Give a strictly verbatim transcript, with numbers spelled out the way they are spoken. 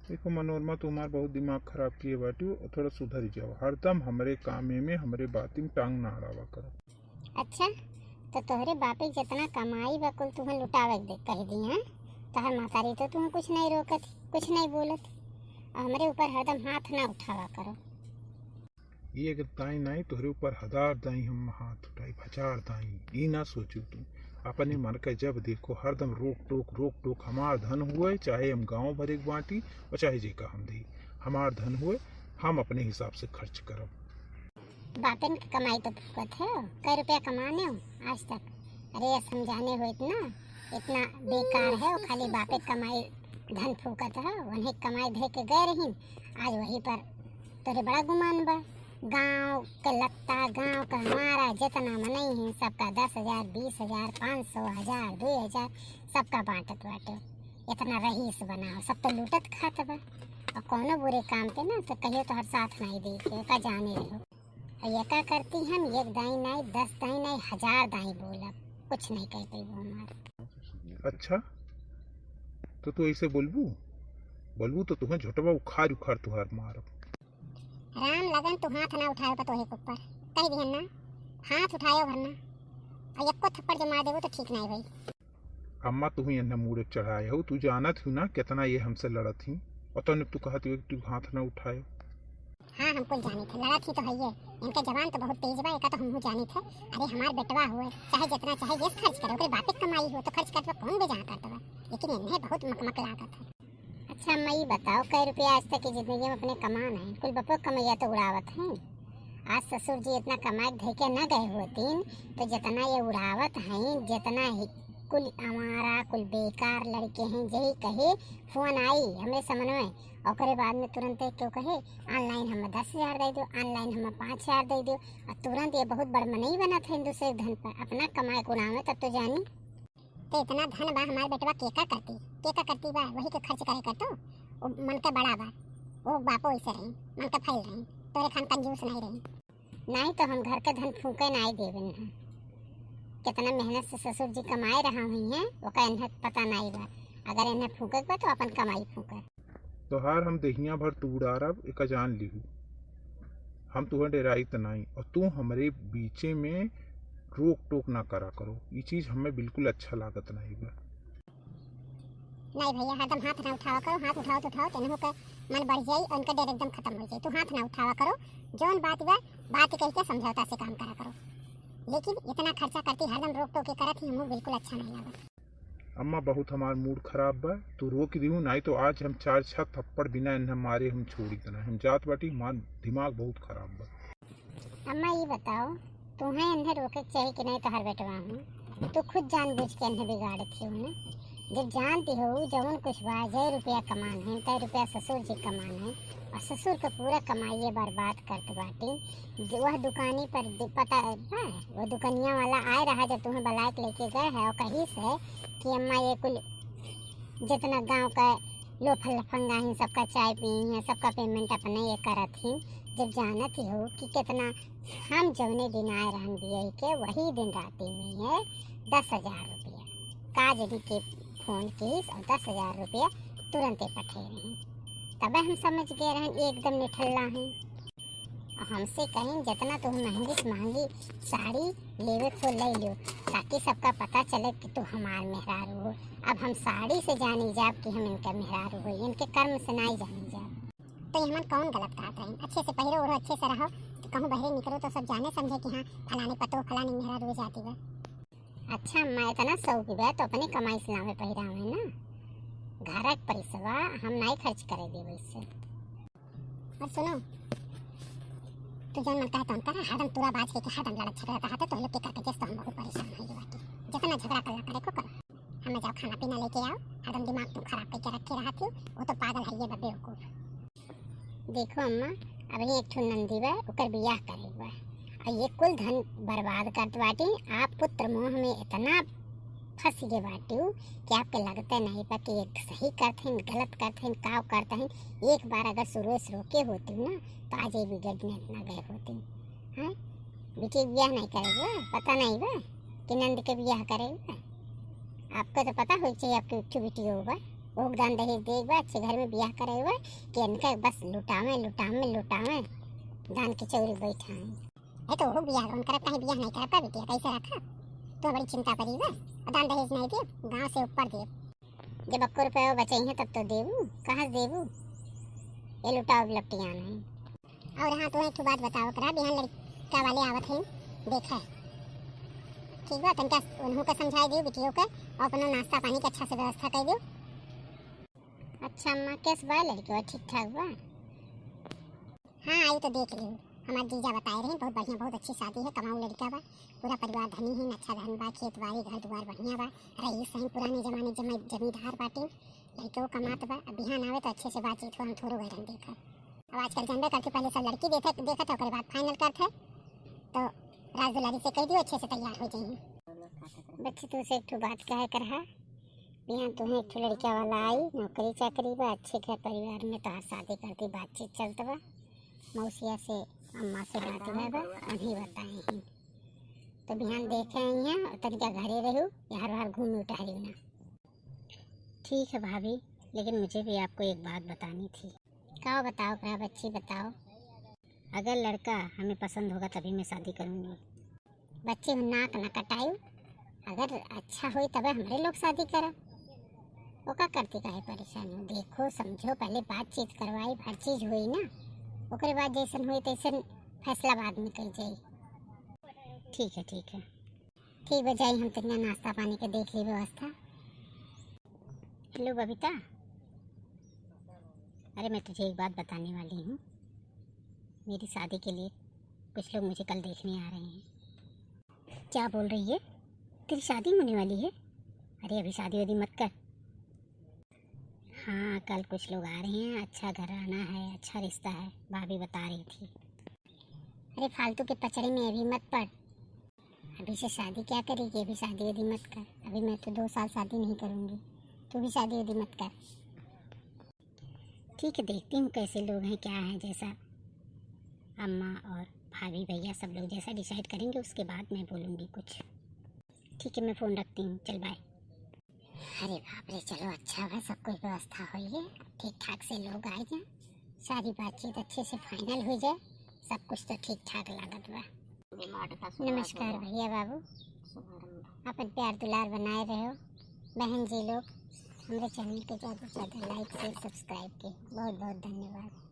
देखो मनोरमा, तू हमार बहुत दिमाग खराब किए बाटी, और थोड़ा सुधर जाओ। हरदम हमरे कामे में, हमरे बाती में टांग ना अड़ावा करो। अच्छा, तो तोहरे बापे के जितना कमाई बा, कुल तुहन लुटावे के दे, कह दी, हाँ? तोहर मातारी तो तुहन कुछ नहीं रोकत, कुछ नहीं बोलत, और हमरे ऊपर हरदम हाथ ना उठावा करो। एक दाई नाई, तोहरे ऊपर हजार दाई हम हाथ उठाई, हजार दाई। ई ना सोचू तू, अपने मन का जब देखो हरदम रोक टोक, रोक टोक। हमार धन हुए, चाहे हम गाँव भरे के बाँटी और चाहे जेका हम दी, हमार धन हुए, हम अपने हिसाब से खर्च करब। बापन के कमाई तो फूकत है, कै रुपया कमाने हो आज तक? अरे, अस हम जाने हो इतना, इतना बेकार है, वो खाली बापे के कमाई धन फूकत है, उन्हें कमाई धे के गए रही, आज वही पर तोरे बड़ा गुमान बा। गाँव के लत्ता, गाँव का हमारा जितना मनई है, सबका दस हजार, बीस हजार, पाँच सौ, हजार, दो हजार, सबका बाँटत बाटे। इतना रईस बनाओ, सब तो लूटत खात बा। और कौनो बुरे काम पे ना तो कहियो तोहर साथ नहीं दी के, का जाने रहो। और ये का करती हम, एक दाई नहीं, दस दाई नहीं, हजार दाई बोलब, कुछ नहीं कह पाई वो हमार। अच्छा, तो तू ऐसे बोलबू, बोलबू तो तुहें झोटवा उखाड़ उखाड़ तुहार मारब। राम लगन, तू हाथ ना उठायो पतोहे के ऊपर, कह दिहन ना, हाथ उठायो भर ना, और एको थप्पड़ जो मार देबो तो ठीक नहीं भाई। अम्मा, तू ही एन्हे मूड़े चढ़ाए हो, तू जानत हो ना कितना ये हमसे लड़त ही, और तने तू कहत हो कि तू हाथ ना उठायो। हाँ, हम कुल जानी थे, लड़त ही तो है ये, इनके जबान तो बहुत तेज बा, एका तो हमहू जानी थे। अरे हमार बेटवा हुए, चाहे जितना चाहे ये खर्च करे, ओकरे बापे के कमाई हो तो खर्च करत बा, कौन बेजान करत बा, लेकिन इन्हें बहुत मकमक लागत है। अच्छा अम्मा, ई बताओ, कै रुपया आज तक की जिंदगी में अपने कमान है? कुल बपो कमैया तो उड़ावत हैं। आज ससुर जी इतना कमाए के धइके न गए होतीन, तो जितना ये उड़ावत हैं, जितना ही कुल आवारा, कुल बेकार लड़के हैं, यही कहे फोन आई हमरे समन में, ओकरे बाद में तुरंत क्यों कहे, "ऑनलाइन हमें दस हजार दे दो, ऑनलाइन हमें पाँच हजार दे दो।" और तुरंत ये बहुत बड़ मनई बनत है दूसरे के धन पर, अपना कमाए के उड़ावे तब तो जानी। तो इतना धन बा हमार बेटवा, के का करती, के का करती बा, वही के खर्च करे करतो। वो मन के बड़ा बा, वो बापो ऐसे रही, मन के फैल रही, तोरे खान कंजूस नहीं रही। नहीं तो हम घर के धन फूके नहीं देवन है। कितना मेहनत से ससुर जी कमाए रहा हुई हैं, ओका इन्हें पता नहीं बा। अगर इन्हें फूके के बा तो अपन कमाई फूके। तोहार हम देहिया भर तूड़ारब, एका जान लिहू। हम तुहें डेराइत नाई, और तू हमरे बीचे में रोक टोक ना करा करो। ई चीज हमें बिल्कुल अच्छा लागत नाई बा। नहीं भैया, हरदम हाथ ना उठावा करो, हाथ उठाओ तो उठाओ, तेनहू के मन बढ़ जाई और उनका डर एकदम खत्म हो जाई। तू हाथ ना उठावा करो, जौन बात बा, बात कह के समझौता से काम करा करो, लेकिन इतना खर्चा करती हरदम रोक टोक के करत ही हमहू बिल्कुल अच्छा नहीं लागत। अम्मा, बहुत हमार मूड खराब बा, तू रोक दिहू, नाई तो आज हम चार छह थप्पड़ बिना इन्हें मारे हम छोड़ी तना। हम जात बाटी, हमार दिमाग बहुत खराब बा। अम्मा, ई बताओ, तुहें इन्हें रोके के चाही कि नहीं? तोहर बेटवा हूँ, तू खुद जानबूझ के इन्हें बिगाड़त ही ना। जब जानती हो जवन कुछ बा, जय रुपया कमान है, तय रुपया ससुर जी कमान है, और ससुर के पूरा कमाइए बर्बाद करत बाटी। जो वह दुकानी पर दि-, पता है ना, वो दुकनिया वाला आए रहा जब तुम्हें बुलाए के लेके गए है और कही से कि अम्मा ये कुल जितना गांव का लोफर लफंगा हैं, सबका चाय पी हैं, सबका पेमेंट अपने ये करत हैं। जब जानत ही हो कि कितना हम जौने दिन आए रहन बियाई के, वही दिन राती में ये दस हजार रुपया काजरी के फोन कीस और दस हजार रुपया तुरंते पठे रही। तबे हम समझ गए रहन एकदम निठल्ला हैं। और हमसे कहीं, "जितना तुम महंगी से महंगी साड़ी लेवे को ले लियो, ताकि सबका पता चले कि तू हमार मेहरारू हो।" अब हम साड़ी से जानी जाब कि हम इनका मेहरारू हो, इनके कर्म से नाई जानी जाब। तो ये हमन कौन गलत कहत रही? अच्छे से पहिरो ओढ़ो, अच्छे से रहो, तो कहूँ बहरे निकलो तो सब जाने समझे कि हाँ, फलानी पतोह, फलानी मेहरारू जाती बा। अच्छा अम्मा, इतना शौक बा तो अपने कमाई से लावे पहिरावे ना। घर के पैसवा हम नाई खर्च करे देवे इससे। और सुनो, तू जौन मन कहे तौन करा, हरदम तुरा बाज के, के हरदम लड़त झगड़ा रहत हो, तो लोग के करके जस तो हम बहुत परेशान हो गए बाटे। जितना झगड़ा करला करे को करो, हमें जाओ खाना पीना लेके आओ, हरदम दिमाग तुम खराब करके रखे रहत हो, वो तो पागल है ये बा बेवकूफ। देखो अम्मा, अबही एक ठो नंदी बा, ओकर बियाह करे बा, और ये कुल धन बर्बाद करत बाटी। आप पुत्र मोह में इतना फंस गए बाटू कि आपके लगते नहीं बा कि एक सही करत हैं, गलत करत हैं, काव करत हैं। एक बार अगर शुरू से रोके होती ना, तो आज ये बिगड़ में इतना गए होती। हैं, बेटी के बियाह नहीं करेगा, पता नहीं बा कि नंद के बियाह करेगा। आपको तो पता हो चाहिए आपकी उठी बेटी होगा। ओक दान दहेज देख बा, अच्छे घर में बियाह करे हुए कि इनका बस लुटावे, लुटावे, लुटावे, दान के चौरी बैठा है। ए तो ओहू बियाह उनकर कहीं बियाह नहीं करब का बिटिया, कैसे रखा? तो बड़ी चिंता पड़ी बा। और दान दहेज नहीं दे, गाँव से ऊपर दे। जब अक्को रुपया बचाई है तब तो देबू, कहाँ से देबू? ये लुटाओ लपटियान है। और हाँ, तो एक ठो बात बताओ करा, बिहान लड़का वाले आवत हैं, देखा है, ठीक बा? तनका उन्हों के समझाई दियो बिटियों के, और अपना नाश्ता पानी के अच्छा से व्यवस्था कर दियो। अच्छा अम्मा, कैस बा लड़के बा, ठीक ठाक बा? हाँ, आई तो देख लियो, हमार जीजा बताए रहे, बहुत बढ़िया, बहुत अच्छी शादी है, कमाऊ लड़का बा, पूरा परिवार धनी है, अच्छा धन बा, खेत बाड़ी घर दुआर बढ़िया बा, रईस हैं, पुराने जमाने जमा जमींदार बाटे, लड़के वो कमात बा। अब बिहान आवे तो अच्छे से बातचीत हो, हम थोड़ो गए रहन देखा। अब आजकल जानबे करती, पहले सब लड़की देखत देखत है, ओकरे बाद फाइनल करत है, तो राजदुलारी से कह दियो, अच्छे से तैयार हो जाइए। बच्ची, तू से एक ठो बात कहे कर है, बिहान तुम्हें एक ठो लड़का वाला आई, नौकरी चाकरी बा, अच्छे घर परिवार में तोहार शादी करती बातचीत चलत बा, मौसिया से अम्मा से बात भय बा, उन्हीं बताए हैं। तो बिहान देखे आई हैं, तनिका घरे रहू, यार बाहर घूम उठा रही ना। ठीक है भाभी, लेकिन मुझे भी आपको एक बात बतानी थी। का बताओ करा बच्ची, बताओ। अगर लड़का हमें पसंद होगा तभी मैं शादी करूँगी। बच्ची हो नाक न कटायू, अगर अच्छा होई तबे हमरे लोग शादी करा। ओका करती काहे परेशान हो? देखो समझो, पहले बातचीत करवाई, हर चीज हुई ना, ओकरे बाद जैसन हुई तैसन फैसला बाद में कइल जाई। ठीक है, ठीक है। ठीक बा, जाई हम तनिया नाश्ता पानी के देख ली व्यवस्था। हेलो बबीता, अरे मैं तुझे एक बात बताने वाली हूँ। मेरी शादी के लिए कुछ लोग मुझे कल देखने आ रहे हैं। क्या बोल रही है? तेरी शादी होने वाली है? अरे अभी शादी वादी मत कर। हाँ, कल कुछ लोग आ रहे हैं, अच्छा घराना है, अच्छा रिश्ता है, भाभी बता रही थी। अरे फालतू के पचड़े में अभी मत पड़। अभी से शादी क्या करेगी, अभी शादी वादी मत कर। अभी मैं तो दो साल शादी नहीं करूँगी, तू भी शादी वादी मत कर। ठीक है, देखती हूँ कैसे लोग हैं, क्या है, जैसा अम्मा और भाभी भैया सब लोग जैसा डिसाइड करेंगे उसके बाद मैं बोलूँगी कुछ। ठीक है, मैं फ़ोन रखती हूँ, चल बाय। अरे बाप रे, चलो अच्छा बा, सब कुछ व्यवस्था होई है, ठीक ठाक से लोग आए जाए, सारी बातचीत अच्छे से फाइनल हो जाए, सब कुछ तो ठीक ठाक लागत बा। नमस्कार भैया बाबू, अपन प्यार दुलार बनाए रहो। बहन जी लोग, हमरे चैनल के ज़्यादा से ज़्यादा लाइक शेयर सब्सक्राइब के बहुत बहुत धन्यवाद।